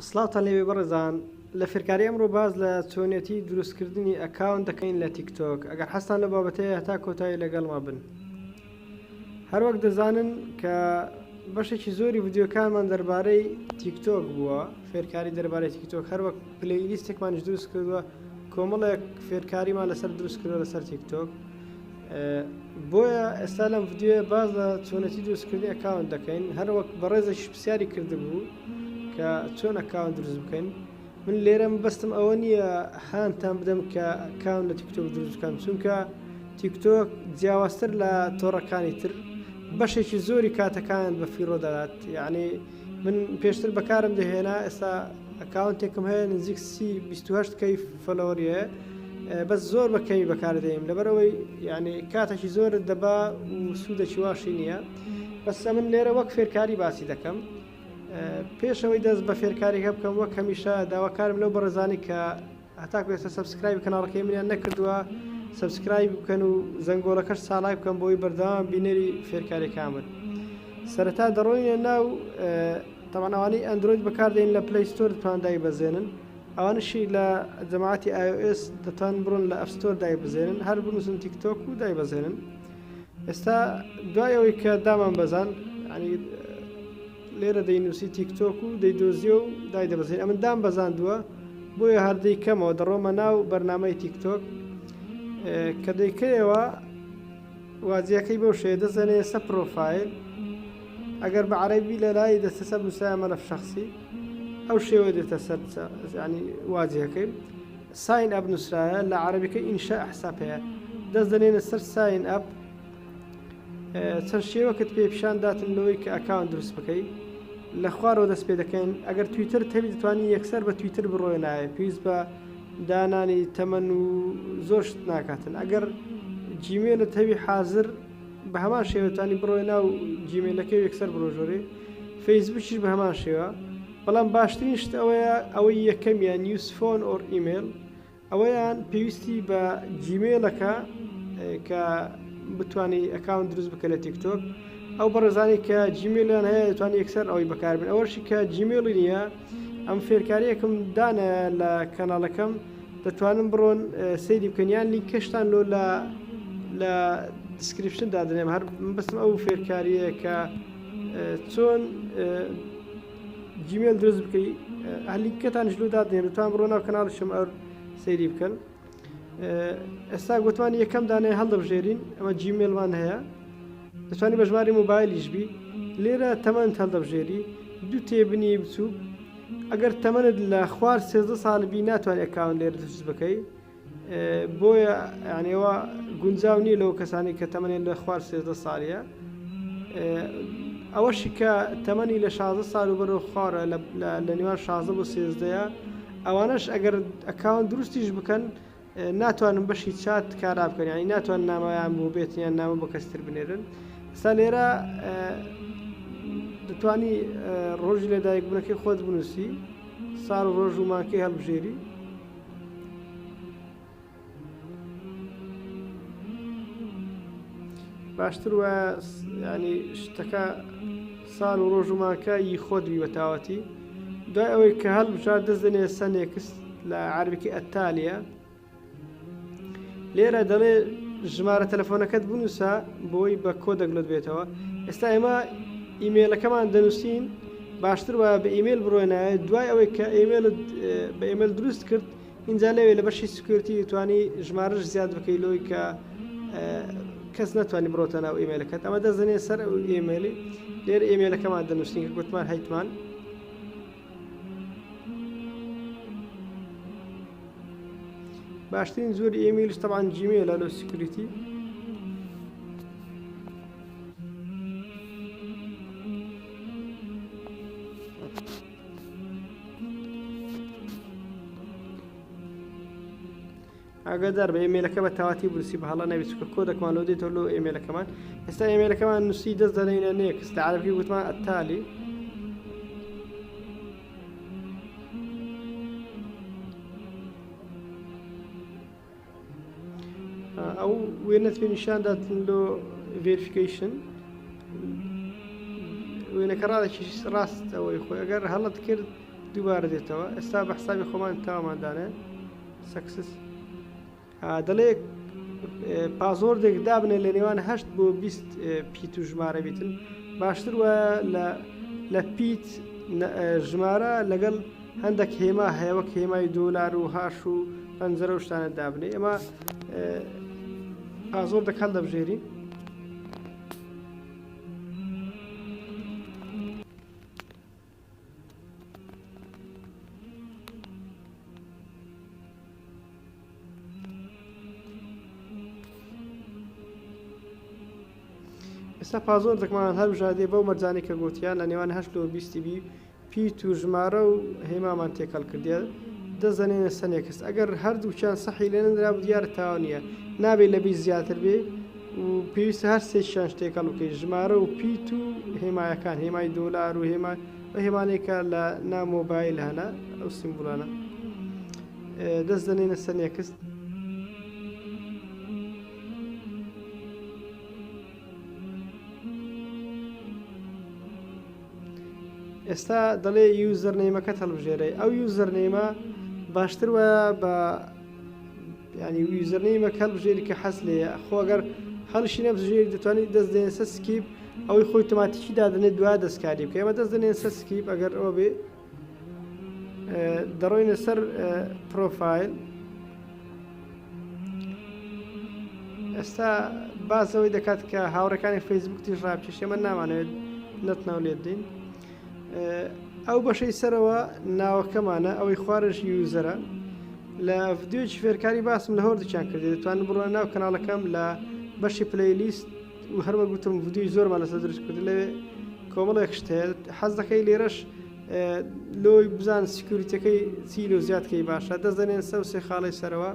سڵاوتان لێبێ بەڕێزان لە فێرکاری ئەمڕۆ باس لە چۆنیەتی دروستکردنی account دەکەین لە تیکتۆک ئەگەر حەزتان لەو بابەتەیە هەتا کۆتایی لەگەڵما بن هەروەک دەزانن کە بەشێکی زۆری ڤیدیۆکانمان دەربارەی تیکتۆک بووە فێرکاری دەربارەی تیکتۆک هەروەک playlist ێکمانیش دروست کردووە کۆمەڵێک فێرکاریمان لەسەر دروست کردووە لەسەر تیکتۆک بۆیە ئێستا لەم ڤیدیۆیە باس لە چۆنێتی دروستکردنی account دەکەین هەروەک بەڕێزێکیش پرسیاری کردبوو کە چۆن account دروست بکەین من لێرە بەستم ئەوە نییە هانتان بدەم کە account لە تیکتۆک دروست بکەن چونکە تیکتۆک جیاوازتر لە تۆڕەکانی تر بەشێکی زۆری کاتەکان بە فیڕۆ دەدات یعنی من پێشتر بەکارم دەهێنا ئێستا account ێکم هەیە نزیک 28 K follower ی هەیە بەس زۆر بە کەمی بەکاردێنم لەبەرئەوەی یعنی کاتێکی زۆرت دەبا و سوودێکی واشی نییە بەس من لێرە وەک فێرکاری باسی دەکەم پێشەوەی دەست بە فێرکاریەکە بکەم وەک هەمیشە داواکارم لەو بەڕێزانی کە هەتاکو ئێستا subscribe کەناڵەکەی منیان نەکردووە subscribe بکەن و زەنگۆڵەکەش چالاک بکەن بۆی بەردەوام بینەری فێرکاریەکان بن سەرەتا دەڕۆینە ناو تەبعەن ئەوانەی ئەندرۆید بەکاردێن لە Play Store دەتوان دای بەزێنن ئەوانشی لە جەماعەتی iOS دەتوان بڕۆن لە App Store دای بزێنن هەر بنووسن تیکتۆک و دای بەزێنن ئێستا دوای ئەوەی کە دامان بەزان ینی لێرە دەینووسی تیکتۆک و دەیدۆزیە و دای دەبەزێن ئەمن دام بەزاندووە بۆیە هەردەی کەمەوە دەڕۆمە ناو بەرنمەی تیکتۆک کە دەیکەیەوە واجهەکەی بەو شێ دەزەنێ سە پرۆفایل ئەگەر بە عەرەبی لە لای دەستە سەر نووسایە مەلەف شەخسی ئەو شێوە دێتە سەر ینی واجهەکەی sign up نووسرایە لە عەرەبیەکەی إنشاء حساب هەیە دەست دەنێنە سەر sign up چەند شێوەکت پێ پیشان داتن لەوەی کە account دروست بکەی لە خوارەوە دەست پێ دەکەین ئەگەر تویتر تەوی دەتوانی یەکسەر بە تویتر بڕۆێ نایە پێویست بە دانانی تەمەن و زۆر شت ناکاتن ئەگەر جیمێلت هەبی حاضر بە هەمان شێوە توانی بڕۆی ناو جیمێلەکەی یەکسەر بڕۆ ژۆرێ فەیسبوکیش بە هەمان شێوە بەڵام باشترین شت ئەوەیە ئەوەی یەکەمیان use phone or email ئەوەیان پێویستی بە جیمێلەکە کە بتانی account دروست بکە لە تیکتۆک ئەو بەڕێزانی کە جیمێلیان هەیە دەتوانانی یەکسەر ئەوەی بەکاربن ئەوەشی کە جیمێڵی نییە ئەم فێرکاریەکم دانە لە کەناڵەکەم دەتوانن بڕۆن سەیری بکەن یان لینکەشتان لۆ لە لە description دادنێم هەر بەسم ئەو فێرکاریە کە چۆن جیمێل دروست بکەی هەر لینکەتانش لۆ دادنێم دەتوان بڕۆ ناو کەناڵیشم ئەو سەیری بکەن ئێستا گوتمان یەکەم دانەیە هەڵدەبژێرین ئەمە جیمێلمان هەیە دەتوانی بە ژماری مۆبایلیش بی لێرە تەمەنت هەڵدەبژێری دوو تێبنی بچوو ئەگەر تەمەنت لە خوار 13 ساڵ بی ناتوانانی account لێرە دروست بکەی بۆیە یانەوە گونجاو نییە لەو کەسانی کە تەمەنی لە خوار 13 ساڵیە ئەوەشی کە تەمەنی لە 16 ساڵ و بەرەو خوارە لە نێوان 16 بۆ سێزدەیە ئەوانەش ئەگەر account دروستیش بکەن ناتوانن بەشی چات کارا بکەن یانی ناتوان نامەیان بۆ بێت یان نامە بۆ کەستر بنێرن ئستا لێرە دەتوانی ڕۆژی لەدایک بوونەکەی خۆت بنووسی ساڵ و ڕۆژ و مانکەی هەڵبژێری باشتر وایە ینی شتەکە ساڵ و ڕۆژ و مانکە ی خۆت بی بەتاوەتی دوای ئەوەی کە هەڵبژارد دەست دەنێ سەر next لە عەربیکی التالي لێرە دەڵێ ژمارە تەلەفۆنەکەت بنووسە بۆی بە کۆدەک لۆت بێتەوە ئێستا ئێمە ئیمێلەکەمان دەنووسین باشتر وایە بە ئیمێل بڕۆێنایە دوای ئەوەی کە ئیمێل بە ئیمێل دروست کرد ئینجا لەوێ لە بەشی security توانی ژمارەش زیاد بکەی لۆی کە کەس نەتوانی بڕۆتە ناو ئیمێلەکەت ئەمە دەزنێ سەر ئەو ئیمێلی لێرە ئیمێلەکەمان دەنووسین کە گوتمان هەیتمان باشترین زۆری ئیمێلیش تەبعەن جیمێلە لۆ security ئاگادار بە ئێمێلەکە بە تەواتی بنووسی بە هەڵە نەبی چونکە کۆدەکمان لۆ دێتەوە لۆ ئێمێلەکەمان ئێستا ئێمێلەکەمان نووسی دەست دەنێینە next لە عەرەبی گوتمان التالي ئەو وێنەت پێ نیشان داتن لۆ verification وێنەکە ڕادەکیش ڕاست ئەوەی خۆی ئەگەر هەڵت کرد. دووبارە دێتەوە ئێستا بە حسابی خۆمان تاوامان دانێ success دەڵێ password ێک دابنێ لە نێوان هەشت بۆ 20 پیت و ژمارە بیتن باشتر وایە لە لە پیت ژمارە لەگەڵ هەندێک هێما هەیە وەک هێمای دۆلار و hash و پەنجەرە و شتانە دابنێ ئێمە password ێک هەڵدەبژێرین. ئێستا password ێکمان هەڵبژاردێ بەو مەرجانەی کە گوتیان لە نێوان هەشت لۆ بیستی بی پیت و ژمارە و هێمامان تێکەڵ کردیە دەست دەنێنە سەر next ئەگەر هەردووکیان سەحی لێ نەدرا دیارە تاوان نییە نابێت لە 20 زیاتر بێ و پێویستە هەر سێکیان تێکەڵ بکەیت ژمارە و پیت و هێمایەکان هێمای دۆلار و هێما و هێمانێکە لە نا مۆبایل هەنە ئەو symbol انە دەست دەنێنە سەر next. ئێستا دەڵێ username ەکەت هەڵبژێرەی ئەو username ە باشتر وایە بە ینی username ەکە هەڵبژێری کە حەز لێیە خۆگەر هەڵشی نەبژێری دەتوانیت دەست دێنە سەر skip ئەوەی خۆی تۆماتیکی دادەنێت دوا دەستکاری بکە ئێمە دەست دەنێن سەر skip ئەگەر ئەوە بێ دەڕۆینە سەر پرۆفایل ئێستا باس ئەوەی دەکات کە هاوڕەکانی فەیسبوک تیش ڕابکێشێ من نامانەوێت نەتناو لێ بدەین ئەو بەشەی سەرەوە ناوەکەمانە ئەوەی خوارش user ە لە ڤیدیۆی فێرکاری باسم لە هۆردووکیان کردی دەتوانن بڕۆنە ناو کەناڵەکەم لە بەشی playlist و هەروە گوتم ڤیدیۆی زۆرمان لەسەر دروست کرد لەوێ کۆمەڵێک شت هەیە حەز دەکەی لێرەش لۆی بزان security ەکەی چی لۆ زیادکەی باشە دەست دەنێن سەو سێ خاڵی سەرەوە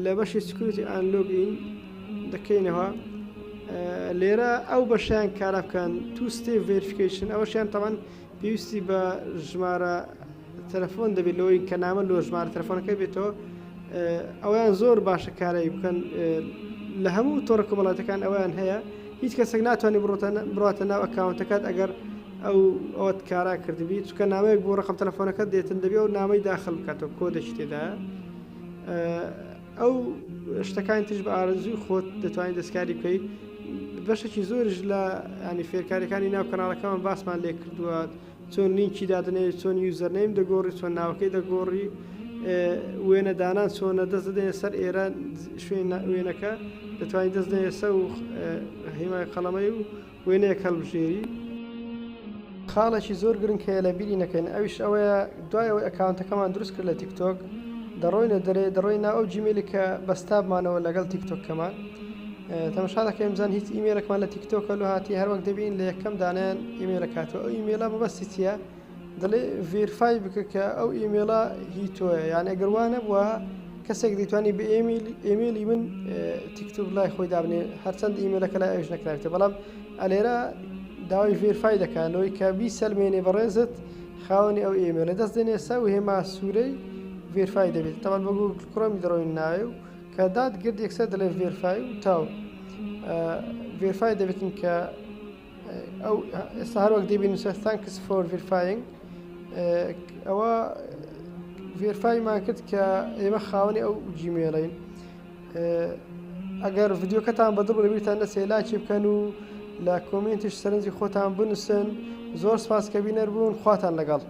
لە بەشی security and login دەکەینەوە لێرە ئەو بەشیان کارا بکەن two step verification ئەوەشیان تەوان پێویستی بە ژمارە تەلەفۆن دەبێت لەوەی کە نامە لۆ ژمارە تەلەفۆنەکە بێتەوە ئەویان زۆر باشە کارایی بکەن لە هەموو تۆڕە کۆمەڵاتەکان ئەویان هەیە هیچ کەسێک ناتوانێت بڕاتە ناو account ەکەت ئەگەر ئەو ئەوەت کارا کردبی چکە نامەیەک بۆ ڕقم تەلەفۆنەکە دێتن دەبێ ئەو نامەی داخل بکاتەوە کۆدێکی تێدایە ئەو شتەکانی تریش بە ئارەزووی خۆت دەتوانیت دەستکاری بکەیت بەشێکی زۆریش لە ینی فێرکاریەکانی ناو کەناڵەکەمان باسمان لێ کردووە چۆن لینکی دادنێ چۆن username دەگۆڕی چۆن ناوەکەی دەگۆڕی وێنە دانان چۆنە دەست دەدەینە سەر ئێرە شوێن وێنەکە دەتوانیت دەست دەێنە سەر و هیمای قەڵەمەی و وێنەیەک هەڵبژێری. خاڵێکی زۆر گرنگ هەیە لە بیری نەکەین ئەویش ئەوەیە دوای ئەوەی account ەکەمان دروست کرد لە تیکتۆک دەڕۆینە دەرێ دەڕۆین ناو ئەو Gmail ی کە بەستابمانەوە لەگەڵ تیکتۆکەمان تەمەشا دەکەین بزان هیچ ئیمێلێکمان لە تیکتۆکە لۆ هاتی هەروەک دەبین لە یەکەم دانیان ئیمێلەک هاتووە ئەو ئیمێلە مەبەستی چییە دەڵێ verify بکە کە ئەو ئیمێڵە هی تۆیە یان ئەگەر وا نەبووە کەسێک دەیتوانی بە ئێمیل ئێمیلی من تیکتۆک لای خۆی دابنێ هەرچەند ئیمێلەکە لای ئەوش نەکراوێتە بەڵام ئەلێرە داوای verify دەکات لەوەی کە بیسەلمێنێ بەڕێزت خاوەنی ئەو ئێمێلە دەست دێنێ سە و هێما سوورەی verify دەبێت تەمان بە Google Chrome ی دەڕۆین ناوێ و کە دات گرت یەکسەر دەڵێ verify و تاو verify دەبێتن کە ئەو ئێستا هەروەک دەبینن سەر thanks for verifying ئەوە verify مان کرد کە ئێمە خاوەنی ئەو Gmail ەین ئەگەر ڤیدیۆکەتان بەدڵ لەبیرتان نەچێ لایکی بکەن و لە comment یش سەرنجی خۆتان بنووسن زۆر سپاس کە بینەر بوون خواتان لەگەڵ.